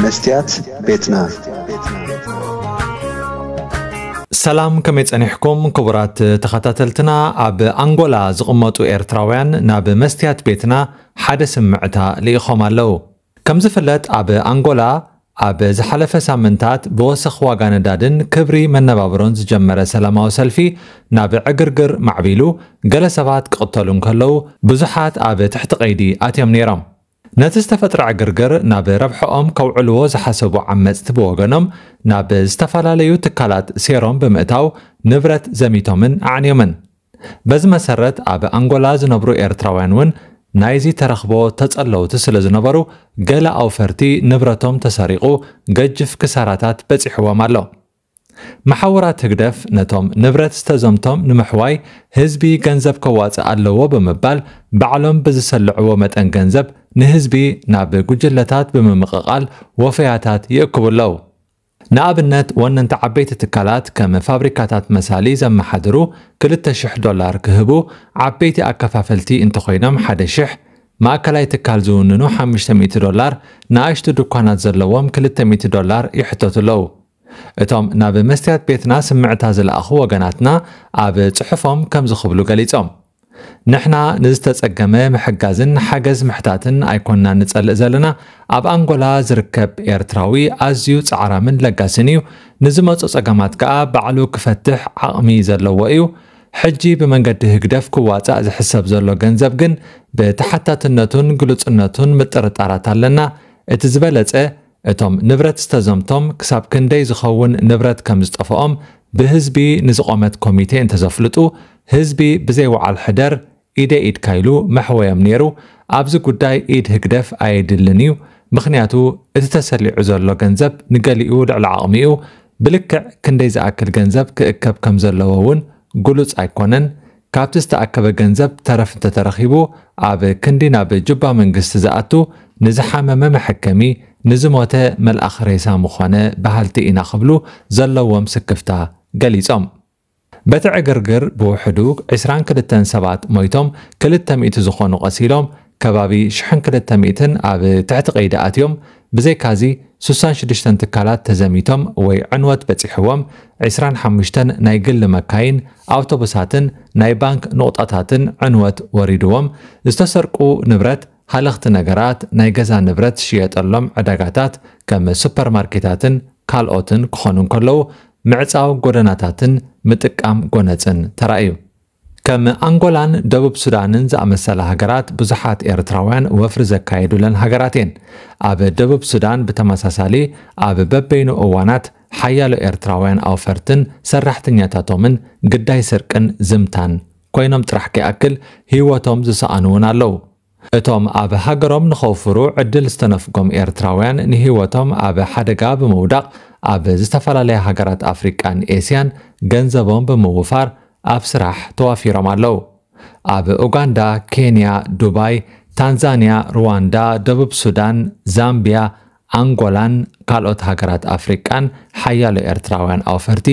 መስትያት ቤትና። ሰላም፣ ከመይ ጸኒሕኩም ክቡራት ተኸታተልትና? ኣብ ኣንጎላ ዝቕመጡ ኤርትራውያን ናብ መስትያት ቤትና ሓደ ስምዕታ ልኢኾም ኣለዉ። ከም ዝፍለጥ ኣብ ኣንጎላ ኣብ ዝሓለፈ ሳምንታት ብወሰኽ ዋጋ ነዳድን ክብሪ መነባብሮን ዝጀመረ ሰላማዊ ሰልፊ ናብ ዕግርግር ማዕቢሉ፣ ገለ ሰባት ክቕተሉ እንከለዉ ብዙሓት ኣብ ትሕቲ ቀይዲ ኣትዮም ነይሮም። ነቲ ዝተፈጥረ ዕግርግር ናብ ረብሕኦም ከውዕልዎ ዝሓሰቡ ዓመፅቲ ብወገኖም ናብ ዝተፈላለዩ ትካላት ሴሮም ብምእታው ንብረት ዘሚቶምን ኣዕንዮምን። በዚ መሰረት ኣብ ኣንጎላ ዝነብሩ ኤርትራውያን እውን ናይዚ ተረኽቦ ተጸለውቲ ስለ ዝነበሩ ገለ ኣውፈርቲ ንብረቶም ተሰሪቑ ገጅፍ ክሳራታት በጺሕዎም ኣሎ። መሓውራት ህግደፍ ነቶም ንብረት ዝተዘምቶም ንምሕዋይ ህዝቢ ገንዘብ ከዋጽእ ኣለዎ ብምባል ባዕሎም ብዝሰልዕዎ መጠን ገንዘብ ንህዝቢ ናብ ጉጅለታት ብምምቕቓል ወፈያታት ይእክቡ ኣለዉ። ንኣብነት ወነንቲ ዓበይቲ ትካላት ከም ፋብሪካታት መሳሊ ዘመሓድሩ ክልተ ሽሕ ዶላር ክህቡ ዓበይቲ ኣከፋፈልቲ እንተኾይኖም ሓደ ሽሕ፣ ማእከላይ ትካል ዝውንኑ ሓሙሽተ ሚእቲ ዶላር፣ ንኣሽቱ ድኳናት ዘለዎም ክልተ ሚእቲ ዶላር ይሕተቱ ኣለዉ። እቶም ናብ መስትያት ቤትና ስምዕታ ዝለኣኹ ወገናትና ኣብ ጽሑፎም ከምዚ ክብሉ ገሊጾም። ንሕና ንዝተጸገመ ምሕጋዝን ሓገዝ ምሕታትን ኣይኮንና ንጸልእ ዘለና፣ ኣብ ኣንጎላ ዝርከብ ኤርትራዊ ኣዝዩ ጻዕራምን ለጋስን እዩ። ንዝመጾ ጸገማት ከኣ ባዕሉ ክፈትሕ ዓቕሚ ዘለዎ እዩ። ሕጂ ብመንገዲ ህግደፍ ክዋጻእ ዝሕሰብ ዘሎ ገንዘብ ግን ብተሓታትነቱን ግሉጽነቱን ምጥርጣራት ኣለና። እቲ ዝበለጸ እቶም ንብረት ዝተዘምቶም ክሳብ ክንደይ ዝኸውን ንብረት ከም ዝጠፍኦም ብህዝቢ ንዝቖመት ኮሚቴ እንተዘፍልጡ፣ ህዝቢ ብዘይ ወዓል ሕደር ኢደ ኢድካ ኢሉ መሕወዮም ነይሩ። ኣብዚ ጉዳይ ኢድ ህግደፍ ኣየድልን እዩ። ምኽንያቱ እቲ ተሰሊዑ ዘሎ ገንዘብ ንገሊኡ ልዕሊ ዓቕሚኡ ብልክዕ ክንደይ ዝኣክል ገንዘብ ክእከብ ከም ዘለዎ እውን ግሉጽ ኣይኮነን። ካብቲ ዝተኣከበ ገንዘብ ተረፍ እንተተረኺቡ ኣብ ክንዲ ናብ ጁባ መንግስቲ ዝኣቱ ንዝሓመመ መሐከሚ፣ ንዝሞተ መልኣኽ ሬሳ ምኾነ በሃልቲ ኢና ክብሉ ዘለዎም ስክፍታ ገሊጾም። በቲ ዕግርግር ብውሕዱ ዕስራን ክልተን ሰባት ሞይቶም፣ ክልተ ሚእቲ ዝኾኑ ቆሲሎም፣ ከባቢ ሽሕን ክልተ ሚእትን ኣብ ትሕቲ ቀይዲ ኣትዮም። ብዘይካዚ ሱሳን ሽዱሽተን ትካላት ተዘሚቶም ወይ ዕንወት በጺሕዎም፣ ዕስራን ሓሙሽተን ናይ ግሊ መካይን፣ ኣውቶቡሳትን ናይ ባንክ ኑቕጣታትን ዕንወት ወሪድዎም። ዝተሰርቁ ንብረት ሃለኽቲ ነገራት፣ ናይ ገዛ ንብረት ዝሽየጠሎም ዕዳጋታት ከም ሱፐርማርኬታትን ካልኦትን ክኾኑ እንከለዉ፣ ምዕጻው ጎደናታትን ምጥቃም ጎነጽን ተራእዩ። ከም ኣንጎላን ደቡብ ሱዳንን ዝኣመሰላ ሃገራት ብዙሓት ኤርትራውያን ወፍሪ ዘካየዱለን ሃገራት እየን። ኣብ ደቡብ ሱዳን ብተመሳሳሊ ኣብ በበይኑ እዋናት ሓያሎ ኤርትራውያን ኣውፈርትን ሰራሕተኛታቶምን ግዳይ ስርቅን ዝምታን ኮይኖም ጥራሕ ከይኣክል ህይወቶም ዝሰኣኑ እውን ኣለዉ። እቶም ኣብ ሃገሮም ንኸውፍሩ ዕድል ዝተነፍጎም ኤርትራውያን ንህይወቶም ኣብ ሓደጋ ብምውዳቕ ኣብ ዝተፈላለያ ሃገራት ኣፍሪቃን ኤስያን ገንዘቦም ብምውፋር ኣብ ስራሕ ተዋፊሮም ኣለዉ። ኣብ ኡጋንዳ፣ ኬንያ፣ ዱባይ፣ ታንዛንያ፣ ሩዋንዳ፣ ደቡብ ሱዳን፣ ዛምቢያ፣ ኣንጎላን ካልኦት ሃገራት ኣፍሪቃን ሓያሎ ኤርትራውያን ኣውፈርቲ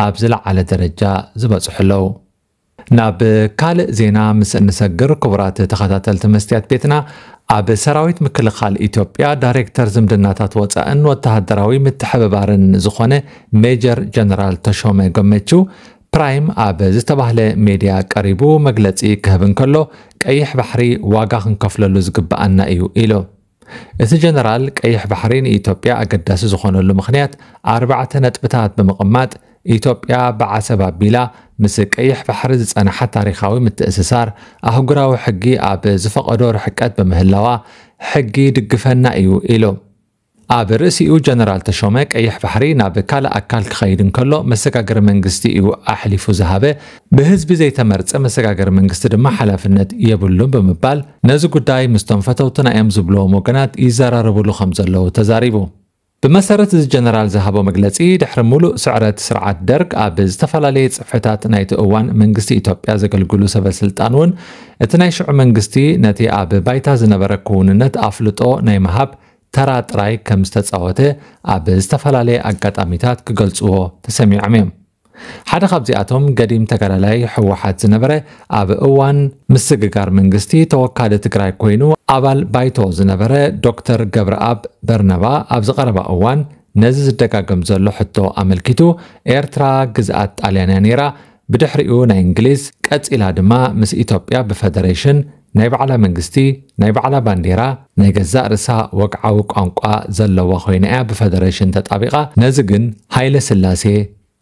ኣብ ዝለዓለ ደረጃ ዝበጽሑ ኣለዉ። ናብ ካልእ ዜና ምስ እንሰግር፣ ክቡራት ተኸታተልቲ መስትያት ቤትና፣ ኣብ ሰራዊት ምክልኻል ኢትዮጵያ ዳይሬክተር ዝምድናታት ወጻእን ወተሃደራዊ ምትሕብባርን ዝኾነ ሜጀር ጀነራል ተሾመ ገመቹ ፕራይም ኣብ ዝተባህለ ሜድያ ቀሪቡ መግለጺ ክህብ እንከሎ፣ ቀይሕ ባሕሪ ዋጋ ክንከፍለሉ ዝግብኣና እዩ ኢሉ። እቲ ጀነራል ቀይሕ ባሕሪ ንኢትዮጵያ ኣገዳሲ ዝኾነሉ ምኽንያት ኣርባዕተ ነጥብታት ብምቕማጥ፣ ኢትዮጵያ ብዓሰብ ኣቢላ ምስ ቀይሕ ባሕሪ ዝጸንሓ ታሪኻዊ ምትእስሳር፣ ኣህጉራዊ ሕጊ ኣብ ዝፈቐዶ ርሕቀት ብምህላዋ ሕጊ ይድግፈና እዩ ኢሉ። ኣብ ርእሲኡ ጀነራል ተሾመ ቀይሕ ባሕሪ ናብ ካልእ ኣካል ክኸይድ እንከሎ መሰጋገሪ መንግስቲ እዩ ኣሕሊፉ ዝሃበ፣ ብህዝቢ ዘይተመርጸ መሰጋገሪ መንግስቲ ድማ ሓላፍነት የብሉን ብምባል ነዚ ጉዳይ ምስቶም ፈተውትና እዮም ዝብልዎም ወገናት ይዘራረብሉ ከም ዘለዉ ተዛሪቡ። ብመሰረት እዚ ጀነራል ዝሃቦ መግለጺ፣ ድሕሪ ሙሉእ ስዕረት ስርዓት ደርግ ኣብ ዝተፈላለየ ጽፍሕታት ናይቲ እዋን መንግስቲ ኢትዮጵያ ዘገልግሉ ሰበ ስልጣን እውን እቲ ናይ ሽዑ መንግስቲ ነቲ ኣብ ባይታ ዝነበረ ክውንነት ኣፍልጦ ናይ ምሃብ ተራ ጥራይ ከም ዝተጻወተ ኣብ ዝተፈላለየ ኣጋጣሚታት ክገልጽዎ ተሰሚዖም እዮም። ሓደ ካብዚኣቶም ገዲም ተጋዳላይ ህወሓት ዝነበረ፣ ኣብ እዋን ምስግጋር መንግስቲ ተወካሊ ትግራይ ኮይኑ ኣባል ባይቶ ዝነበረ ዶክተር ገብረኣብ በርነባ ኣብዚ ቀረባ እዋን ነዚ ዝደጋገም ዘሎ ሕቶ ኣመልኪቱ፣ ኤርትራ ግዝኣት ጣልያን እያ ነይራ፣ ብድሕሪኡ ናይ እንግሊዝ፣ ቀጺላ ድማ ምስ ኢትዮጵያ ብፈደሬሽን ናይ ባዕላ መንግስቲ፣ ናይ ባዕላ ባንዴራ፣ ናይ ገዛእ ርእሳ ወግዓዊ ቋንቋ ዘለዋ ኮይና እያ ብፈደሬሽን ተጣቢቓ። ነዚ ግን ሃይለ ስላሴ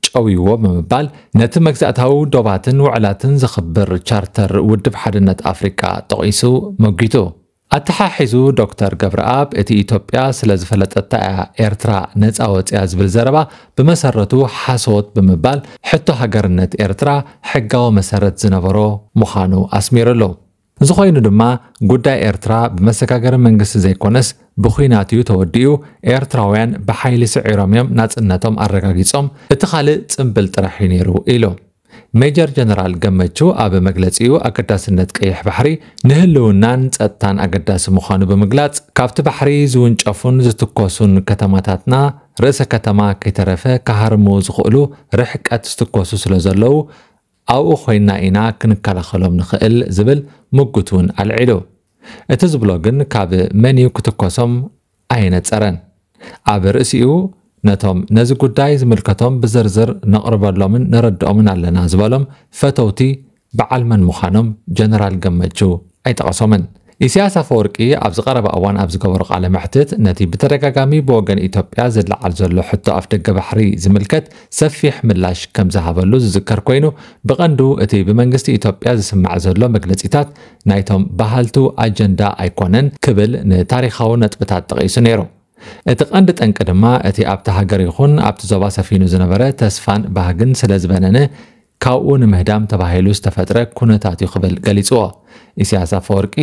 ጨውይዎ ብምባል ነቲ መግዛእታዊ ዶባትን ውዕላትን ዘኽብር ቻርተር ውድብ ሓድነት ኣፍሪቃ ጠቒሱ መጒቱ። ኣተሓሒዙ ዶክተር ገብረኣብ እቲ ኢትዮጵያ ስለ ዝፈለጠታ እያ ኤርትራ ነጻ ወጽያ ዝብል ዘረባ ብመሰረቱ ሓሶት ብምባል ሕቶ ሃገርነት ኤርትራ ሕጋዊ መሰረት ዝነበሮ ምዃኑ ኣስሚሩሉ። እዚ ኮይኑ ድማ ጉዳይ ኤርትራ ብመሰጋገሪ መንግስቲ ዘይኮነስ ብኹናት እዩ ተወዲኡ፣ ኤርትራውያን ብሓይሊ ስዒሮም እዮም ናጽነቶም ኣረጋጊጾም፣ እቲ ካልእ ጽምብል ጥራሕ እዩ ነይሩ ኢሉ። ሜጀር ጀነራል ገመቹ ኣብ መግለጺኡ ኣገዳስነት ቀይሕ ባሕሪ ንህልውናን ጸጥታን ኣገዳሲ ምዃኑ ብምግላጽ፣ ካብቲ ባሕሪ ዝውንጨፉን ዝትኮሱን ከተማታትና ርእሰ ከተማ ከይተረፈ ክሃርሙ ዝኽእሉ ርሕቀት ዝትኮሱ ስለ ዘለዉ፣ ኣብኡ ኮይና ኢና ክንከላኸሎም ንኽእል ዝብል ምጉት እውን ኣልዒሉ። እቲ ዝብሎ ግን ካብ መን እዩ ክትኮሶም ኣየነጸረን። ኣብ ርእሲኡ ነቶም ነዚ ጉዳይ ዝምልከቶም ብዝርዝር ነቕርበሎምን ነረድኦምን ኣለና ዝበሎም ፈተውቲ በዓል መን ምዃኖም ጀነራል ገመቹ ኣይጠቐሶምን። ኢሳያስ ኣፈወርቂ ኣብዚ ቀረባ እዋን ኣብ ዝገበሮ ቃለ መሕትት ነቲ ብተደጋጋሚ ብወገን ኢትዮጵያ ዝለዓል ዘሎ ሕቶ ኣፍደገ ባሕሪ ዝምልከት ሰፊሕ ምላሽ ከም ዝሃበሉ ዝዝከር ኮይኑ፣ ብቐንዱ እቲ ብመንግስቲ ኢትዮጵያ ዝስማዕ ዘሎ መግለጺታት ናይቶም በሃልቱ ኣጀንዳ ኣይኮነን ክብል ንታሪኻዊ ነጥብታት ጠቒሱ ነይሩ። እቲ ቀንዲ ጠንቂ ድማ እቲ ኣብቲ ሃገር ይኹን ኣብቲ ዞባ ሰፊኑ ዝነበረ ተስፋን ባህግን ስለ ዝበነነ ካብኡ ንምህዳም ተባሂሉ ዝተፈጥረ ኩነታት እዩ ክብል ገሊጽዎ። ኢሳያስ ኣፈወርቂ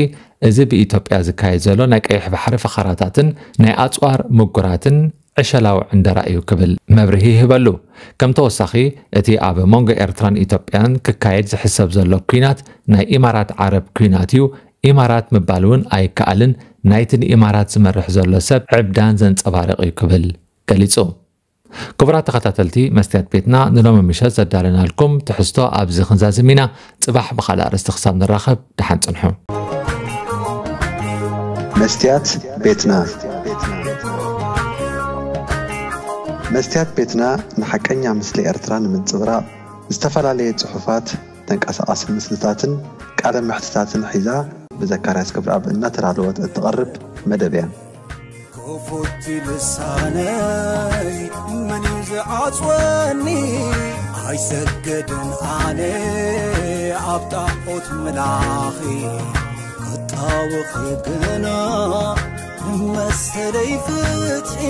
እዚ ብኢትዮጵያ ዝካየድ ዘሎ ናይ ቀይሕ ባሕሪ ፈኸራታትን ናይ ኣጽዋር ምጉራትን ዕሸላዊ ዕንደራ እዩ ክብል መብርሂ ይህበሉ። ከም ተወሳኺ እቲ ኣብ መንጎ ኤርትራን ኢትዮጵያን ክካየድ ዝሕሰብ ዘሎ ኲናት ናይ ኢማራት ዓረብ ኲናት እዩ፣ ኢማራት ምባል እውን ኣይከኣልን፣ ናይቲ ንኢማራት ዝመርሕ ዘሎ ሰብ ዕብዳን ዘንጸባርቕ እዩ ክብል ገሊጹ። ክቡራት ተኸታተልቲ መስትያት ቤትና ንሎሚ ምሸት ዘዳለናልኩም ትሕዝቶ ኣብዚ ክንዛዝም ኢና። ጽባሕ ብኻልእ ኣርእስቲ ክሳብ ንራኸብ ደሓን ጽንሑ። መስትያት ቤትና። መስትያት ቤትና ንሓቀኛ ምስሊ ኤርትራ ንምንጽብራቕ ዝተፈላለየ ጽሑፋት፣ ተንቀሳቓሲ ምስልታትን ቃለ መሕትታትን ሒዛ ብዘካርያስ ክብረኣብ እናተዳለወት እትቐርብ መደብ እያ። ክፉት ልሳነይ መን እዩ ዝዓጽወኒ? ኣይሰገድን ኣነ ኣብ ጣዖት ምላኺ፣ ክጣወኺ ግና መሰለይ ፍትሒ።